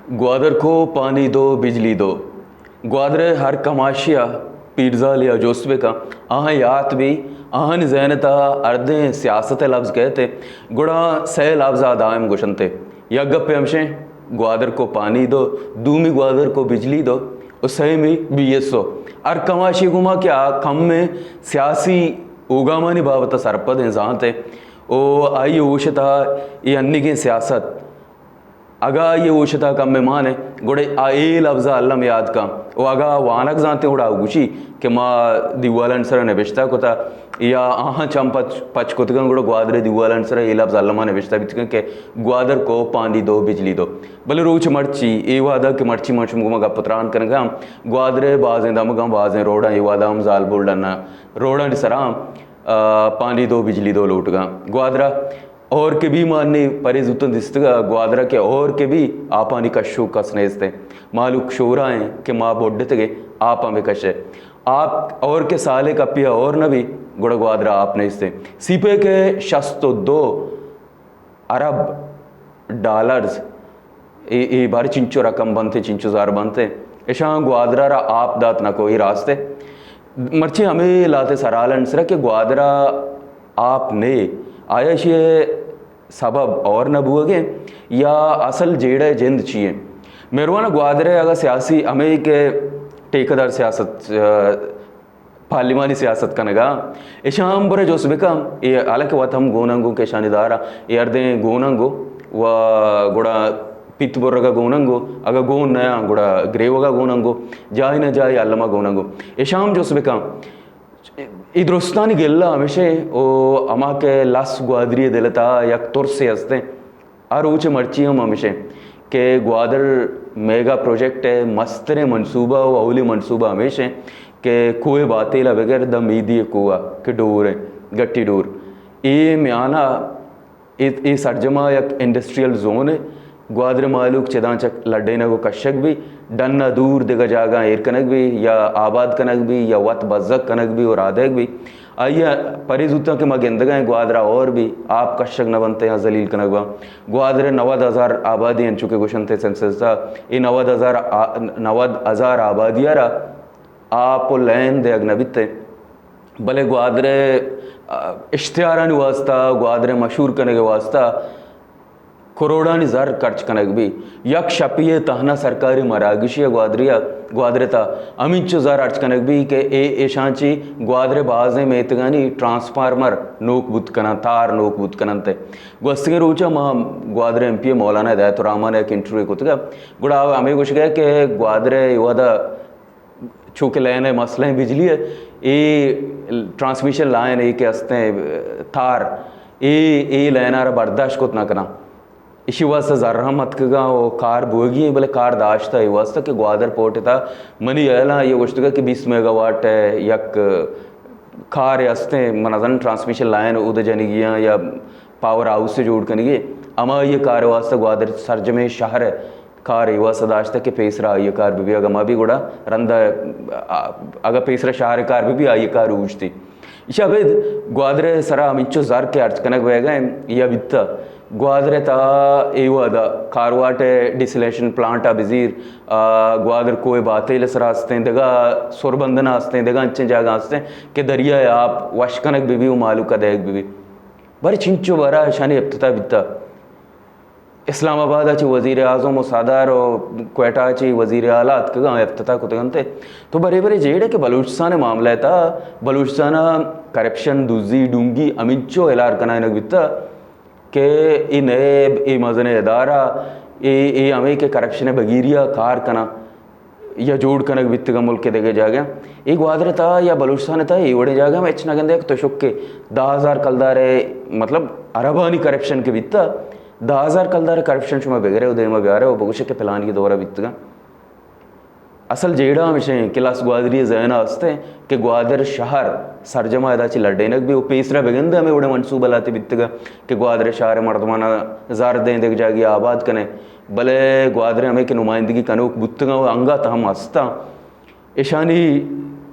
گوادر کو پانی دو، بجلی دو۔ گوادر ءِ ہر کماشے ءَ پیرزال ءَ جست بکن، آہاں یات بی، آہانی ذہن ءِ تہا ہردیں سیاست ءِ لبز کئیت، گڑا سئے لبز ءَ دائم گوشنت۔ یک گپے ہمشیں، گوادر کو پانی دو، دومی گوادر کو بجلی دو، و سیمی بی ایس او۔ ہر کماشے گوما کہ آ کمیں سیاسی اوگامانی بابت ءَ سرپد ایں، زانت ایں، و آئی ہوش ءِ تہا اے انیگیں سیاست اگاں آئی ءِ ہوش ءِ تہا کمے مان انت، گڑا آ اے لبز ءَ الم یاد کن۔ و اگاں آ وانگ زانت ایں، گڑا آ گوشی کہ ما دیوالانی سرا نبشتہ کتا یا آہاں چم پچ، پچ کتگاں، گڑا گوادر ءِ دیوالانی سرا اے لبز الما نبشتہ بیتگاں کہ گوادر کو پانی دو، بجلی دو۔ بلے روچ مرچی، اے وہدا کہ مرچی من شما گوما گپ و تران کنگا آں، گوادر ءِ بازیں دمگاں، بازیں روڈاں، اے وہدا ہم زالبول ڈن ءَ روڈانی سرا ہم، آ، پانی دو، بجلی دو لوٹگاں۔ گوادر ءَ ہور کہ بی، ما انی پرے زوتاں دیستگ ءَ گوادر ءَ کہ ہور کہ بی، آپانی کشوک کس نیست انت۔ مہلوک شورا انت کہ ما بڈتگیں، آپاں بہ کشئے۔ آپ ہور کہ سالے کپی ءَ ہور نہ بی، گڑا گوادر ءَ آپ نیست انت۔ سی پیک ءِ شست و دو ارب ڈالرز، اے، اے بر چنچو رقم بنت، چنچو زر بنت، اشاں گوادر ءَ را آپ دات نہ کو، اے راست انت۔ مرچی ہمے لہتے سرحال انت سرا کہ گوادر ءَ آپ نے، آیا ایشی ءِ سبب ہور نہ بوگ ءَ یا اصل جیڑہ ءِ جند چی انت؟ مہروان، گوادر ءَ اگاں سیاسی ہمے کہ ٹیکہ دار سیاست، آ، پارلیمانی سیاست کنگا، اشاں ہم برے جست بکن، اے حالانکہ وت ہم گون انگو کہ اشانی دارا اے ہردیں گون انگو و گڑا پیت برگا گون انگو، اگاں گون نیاں گڑا گریوگا گون انگو، جاہے نہ جاہے الما گون انگو۔ اشاں ہم جست بکن۔ اے درستانی گلہ ہمیش انت و ہما کہ لس گوادری ءِ دل ءِ تہا یک ترسے ہست انت، آ روچ مرچی ہم ہمیش انت کہ گوادر میگا پروجیکٹ ءِ مستریں منصوبہ و اولی منصوبہ ہمیش انت کہ کوہ باتیل ءَ بگر داں میدی ءِ کوہ ءَ کہ ڈور انت، گٹی ڈور، اے میان ءَ اے، اے سرجم ءَ یک انڈسٹریل زونے۔ گوادر ءِ مہلوک چداں چہ لڈینگ و کشگ بی، ڈن ءَ دور دگہ جاگہاں ایر کنگ بی یا آباد کنگ بی یا وت بزگ کنگ بی و رادیگ بی۔ آئی ءَ پرے زوتاں کہ ما گندگ ءَ ایں گوادر ءَ ہور بی، آپ کشگ نہ بنت یا ذلیل کنگ باں۔ گوادر ءِ نود ہزار آبادی انچو کہ گوشنت سنسس ءَ، اے نود ہزار آ-، نود ہزار آبادی ءَ را آپ و لین دیگ نہ بیت، بلے گوادر ءِ، آ، اشتہارانی واسطہ، گوادر ءِ مشہور کنگ ءِ واسطہ کروڑانی زر خرچ کنگ بی۔ یک شپی ءِ تہنا سرکاری مراگشی ءَ گوادری ءَ، گوادر ءِ تہا ہمینچو زر خرچ کنگ بی کہ اے، ایشاں چی گوادر ءِ بازیں میتگانی ٹرانسفارمر نوک بوت کناں، تار نوک بوت کننت۔ گوستگیں روچ ءَ ما گوادر ءِ ایم پی اے مولانا ہدایت الرحمان ءَ یک انٹرویو کتگ ءَ، گڑا آ ہمے گوشگ ءَ کہ گوادر ءِ اے وہد ءَ چونکہ لین ءِ مسئلہ ایں بجلی ءِ، اے ٹرانسمیشن لائن اے کہ ہستیں تار، اے، اے لین ءَ را برداشت کت نہ کناں۔ ایشی واسطہ زر ہم اتکگاں و کار بوگی ایں، بلے کار داشتہ اے واسطہ کہ گوادر پورٹ ءِ تہا منی ہیالاں آئی ءَ گوشتگ کہ بیست میگا واٹ ءِ یک کارے ہستیں، من نزاناں ٹرانسمیشن لائن اود جنگی آں یا پاور ہاؤس جوڑ کنگی، ہمائی ءِ کار ءِ واسطہ گوادر سرجمیں شہر ءِ کار اے واسطہ داشتہ کہ پیسرا آئی ءِ کار بہ بی، اگاں مہ بی گڑا رند ءَ، آ، اگاں پیسرا شہر ءِ کار بہ بی، آئی ءِ کار اوشتی۔ ایشاں ابید گوادر ءِ سرا ہمینچو زر کہ ہرچ کنگ بیگا ایں، یا بیتہ گوادر ءِ تہا اے وہدا کارواٹ ءِ ڈیسلینیشن پلانٹ ءَ بزیر، آ، گوادر کوہ باتیل ءِ سرا ہستیں، دگہ سربندن ءَ ہستیں، دگہ انچیں جاگہ ہستیں کہ دریا ءِ آپ وش کنگ بہ بی و مہلوک ءَ دئیگ بہ بی۔ بارے چنچو برا اشانی افتتاح بیتہ۔ اسلام آباد ءَ چہ وزیر اعظم و صدر و کوئٹہ ءَ چہ وزیر اعلیٰ اتکگاں، افتتاح کتگ انت۔ تو برے برے جیڑے کہ بلوچستان ءِ معاملہ ءِ تہا بلوچستان ءَ کرپشن، دزی، ڈونگی ہمینچو ہلار کنائینگ بیتہ کہ اے نیب، اے مزنیں ادارہ، اے، اے ہمے کہ کرپشن ءِ بگیری ءَ کار کناں یا جوڑ کنگ بیتگاں ملک ءِ دگہ جاگہ، اے گوادر ءِ تہا یا بلوچستان ءِ تہا اے وڑیں جاگہ ہم ہچ نہ گندے کہ تو شک کہ دہ ہزار کلدار ءِ، مطلب، اربانی کرپشن کہ بیتہ، دہ ہزار کلدار ءِ کرپشن شما بگرے و دیما بیارے و بگوشے کہ پلانی دور ءَ بیتگاں۔ اصل جیڑہ ہمیش ایں کہ لس گوادری ذہن ءَ ہستیں کہ گوادر شہر سرجم ءَ ادا چہ لڈینگ بی و پیسرا بگندے ہمے وڑیں منصوبہ لاتے بیتگاں کہ گوادر شہر ءِ مردماناں زر دیں، دگہ جاگہے آباد کنیں، بلے گوادر ءِ ہمے کہ نمائندگی کنوک بوتگاں و انگت ہم ہستاں، اشانی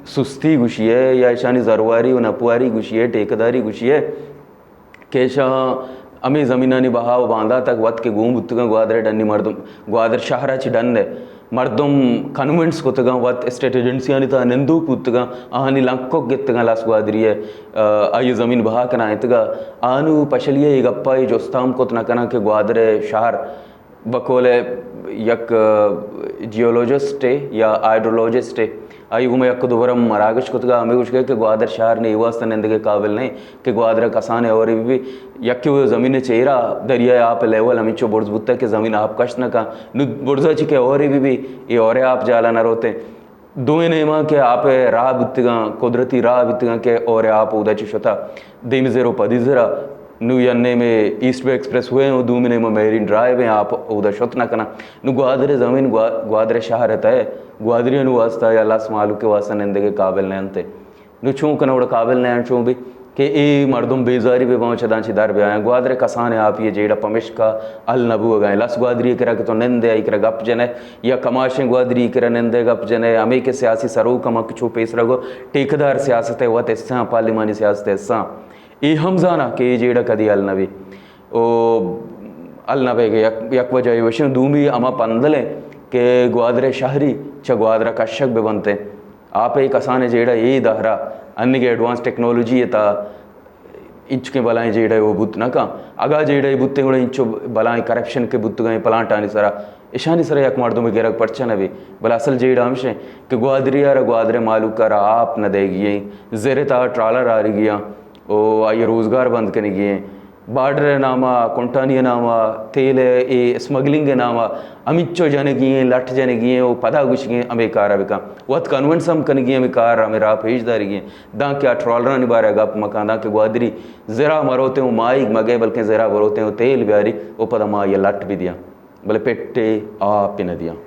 سستی گوشی ءِ یا اشانی زرواری و نپواری گوشی ءِ، ٹیکہ داری گوشی ءِ کہ اشاں ہمے زمینانی بہا و باندات ءَ وت کہ گون بوتگاں، گوادر ءِ ڈنی مردم، گوادر شہر ءَ چہ ڈن ءَ مردم کنونس کتگاں، وت اسٹیٹ ایجنسیانی تہا نندوک بوتگاں، آہانی لنکک گتگاں، لس گوادری ءَ، آ، آئی ءِ زمین بہا کنائینتگا۔ آنو پشلی ءَ اے گپا اے جست ہم کت نہ کناں کہ گوادر ءِ شہر بقول یک، آ، جیولوجسٹ ءَ یا ہائیڈرولوجسٹ ءَ، آئی گوما یک دو برم مراگش کتگا، ہمے گوشگا کہ گوادر شہر نے اے واسطہ نندگے قابل نہیں کہ گوادر ءَ کسان ءَ ہورے بہ بی، یکے وہ زمین ءِ چیرا دریا ءِ آپ ءِ لیول ہمینچو برز بوتگ کہ زمین آپ کشت نہ کن۔ نو برزا چی کہ ہورے بہ بی، اے ہورے آپ جالا نہ روتے۔ دوئیں نیماں کہ آپ ءِ راہ بوتگاں، قدرتی راہ بوتگاں کہ ہورے آپ اودا چہ شتا۔ دیم زر و پدی زرا نو یک نیمے ایسٹ وے ایکسپریس وے و دومی نیمے میرین ڈرائیو ہیں، آپ اودا شت نہ کناں۔ نو گوادر زمین گوا-، گوادر شہر ءِ تہ ءَ گوادریانی واسطہ یا لس مہلوک ءِ واسطہ نندگے قابل نہ انت۔ نو چون کناں وڑا قابل نہ انت، چون بی کہ اے مردم بیزاری بہ باں، چداں چہ در بیایاں۔ گوادر کسان ءِ آپی ءِ جیڑہ پمشکا حل نہ بوگا ایں۔ لس گوادری ءِ کرا کہ تو نندے، آئی کرا گپ جنے، یا کماشیں گوادری ءِ کرا نندے گپ جنے، ہمے کہ سیاسی سروک ہمک چو پیسرا گو ٹیکدار سیاست ءِ وت حصہ آں، پارلیمانی سیاست ءِ حصہ آں۔ اے ہم زاناں کہ اے جیڑہ کدی حل نہ بی۔ او حل نہ بیگ ءِ یک، یک وجہ اے وشیں، دومی ہما پندل ایں کہ گوادر ءِ شہری چہ گوادر ءَ کشگ بہ بنت ایں۔ آپ ءِ کسان ءِ جیڑہ اے دہرا انیگے ایڈوانس ٹیکنالوجی ءِ تہا انچکیں بلائیں جیڑہ او بوت نہ کن۔ اگاں جیڑہ بوتیں گڑا انچو بلائیں کرپشن کہ بوتگیں پلانٹانی سرا، اشانی سرا یک مردمے گرگ پرچہ نہ بی۔ بلے اصل جیڑہ ہمشیں کہ گوادری ءَ را، گوادر ءِ مہلوک ءَ را آپ نہ دئیگی ایں، زر ءِ تہا ٹرالر آرگی آں، او آئی ءِ روزگار بند کنگی ایں۔ بارڈر ءِ نام ءَ، کنٹانی ءِ نام ءَ، تیل ءِ اے اسمگلنگ ءِ نام ءَ ہمینچو جنگی ایں، لٹ جنگی ایں، او پدا گوشگی ایں ہمے کار ءَ بکن۔ وت کنونس ہم کنگی ایں ہمے کار ءَ، ہمے راہ پیش دارگی ایں۔ دانکہ آ ٹرالرانی بارہ ءَ گپ مکن، دانکہ گوادری زرا مروتیں و ماہیگ مگئے، بلکیں زرا بروتیں و تیل بیاری و پدا ما آئی ءَ لٹ بدیاں، بلے پٹے آپ نہ دیاں۔